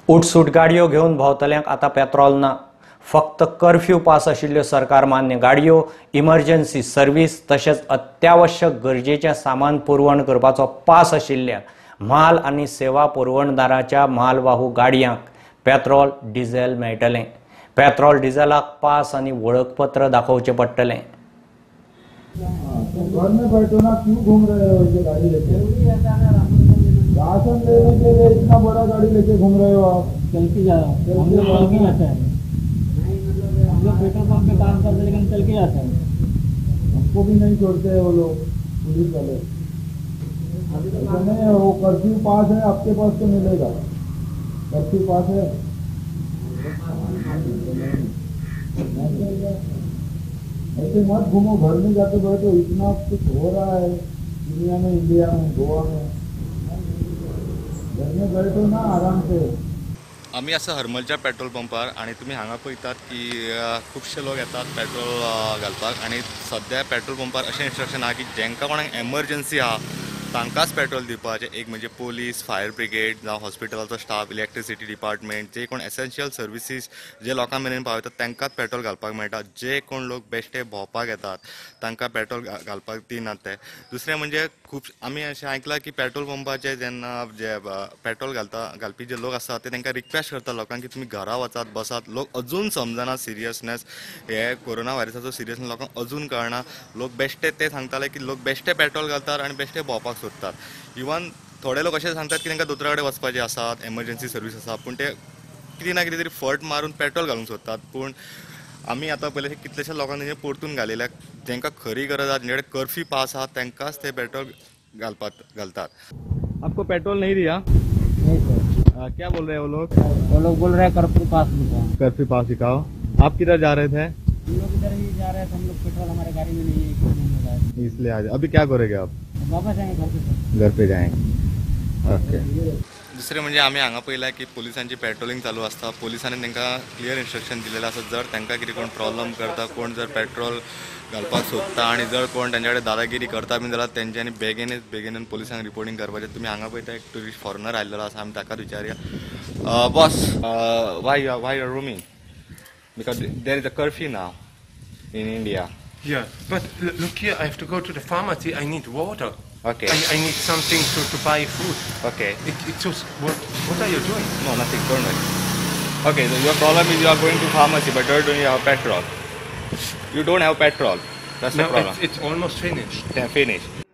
उठसूट गाडयो घेवन भोंवतल्यांक आतां पेट्रोल ना. फक्त कर्फ्यू पास आशिल्ल्यो सरकार मान्य गाडयो, इमर्जन्सी सर्वीस तशेंच अत्यावश्यक गरजेचें सामान पुरवण करपाचो पास आशिल्ल्या म्हाल आनी सेवा पुरवणदाराच्या म्हालवाहू गाडयांक पेट्रोल डिझेल मेळटलें. पेट्रोल डिझेलाक पास आनी वळखपत्र दाखोवचें पडटलें. घर में बैठो ना, क्यों घूम रहे हो ये गाड़ी लेके? राशन लेने के लिए इतना बड़ा गाड़ी लेके घूम रहे हो आप? चल के जा रहे हैं, हम लोग चल के जाते हैं। हम लोग पेट्रोल पंप पे काम करते हैं लेकिन चल के जाते हैं। हमको भी नहीं छोड़ते हैं वो लोग, पुलिस वाले। ऐसा नहीं है, वो कर्फ्यू पास है आपके पास तो मिलेगा। कर्फ्यू पास है ऐसे मत घूमो, घर में जाके बैठो। इतना कुछ हो रहा है दुनिया में, इंडिया में, गोवा में। घर में बैठो ना आराम से। आमी आसा हरमलच्या पेट्रोल पंपार आनी तुमी हांगा पळयतात की खुबशे लोक येतात पेट्रोल घालपाक. आनी सद्या पेट्रोल पंपार अशें इन्स्ट्रक्शन आहा की जेंकां कोणाक एमर्जन्सी आहा तांकांच पेट्रोल दिवपाचें. एक म्हणजे पोलीस, फायर ब्रिगेड जावं हॉस्पिटलाचो स्टाफ, इलेक्ट्रिसिटी डिपार्टमेंट, जे कोण एसेन्शियल सर्विसीस जे लोकां मेरेन पावयतात तांकांच पेट्रोल घालपाक मेळटा. जे कोण लोक बेश्टे भोंवपाक येतात तांकां पेट्रोल घालपाक दिनात ते. दुसरें म्हणजे खूब आमी अशें आयकलां की पेट्रोल पंपाचे जेन्ना जे पेट्रोल घालपी जे लोक आसात ते तांकां रिक्वेस्ट करता लोकांक की तुमी घरा वचात, बसात. लोक अजून समजना सिरियसनेस, हे कोरोना व्हायरसाचो सिरियसनेस लोकांक अजून कळना. लोक बेश्टे ते सांगताले की लोक बेश्टे पेट्रोल घालतात आनी बेश्टे भोंवपाक सोदतात. इवन थोडे लोक अशें सांगतात की तांकां दोतोरा कडेन वचपाचें आसात, एमर्जन्सी सर्वीस आसा, पूण ते कितें ना कितें तरी फट मारून पेट्रोल घालूंक सोदतात. पूण आमी आतां पयलें कितलेशे लोकांक तेंचे परतून घालिल्या, जांकां खरी गरज आसा, जेंचे कडेन कर्फ्यू पास आसा तांकांच ते पेट्रोल घालतात. आपको पेट्रोल नहीं दिया? नहीं सर। क्या बोल रहे हैं वो लोग? वो लोग बोल रहे हैं कर्फ्यू पास दिखाओ। कर्फ्यू पास दिखाओ। आप किधर जा रहे थे? हम लोग इधर ही जा रहे थे, हम लोग पेट्रोल हमारे गाड़ी में नहीं है इसलिए आज। अभी क्या करेंगे आप? वापस जाएंगे घर पे। घर पे जाएंगे, ओके. दुसरें म्हणजे आमी हांगा पळयलां की पोलिसांची पेट्रोलिंग चालू आसता. पोलिसांनी तांकां क्लियर इन्स्ट्रक्शन दिलेलें आसा, जर तांकां कितें कोण प्रॉब्लम करता, कोण जर पेट्रोल घालपाक सोदता आनी जर कोण तांचे कडेन दादागिरी करता बीन जाल्यार तेंच्यांनी बेगीनच बेगीन पोलिसांक रिपोर्टींग करपाचें. तुमी हांगा पळयता एक ट्युरिस्ट फॉरेनर आयिल्लो आसा, आमी ताकाच विचारया. Boss, why you are roaming? Because there is a curfew now in India. Yeah, but look here, I have to go to the pharmacy. I need water. Okay. I need something to buy food. Okay. It's just, what are you doing? No, nothing. Don't worry. Okay, so your problem is you are going to pharmacy, but you don't have petrol. You don't have petrol. That's the problem. It's almost finished. Yeah, finished.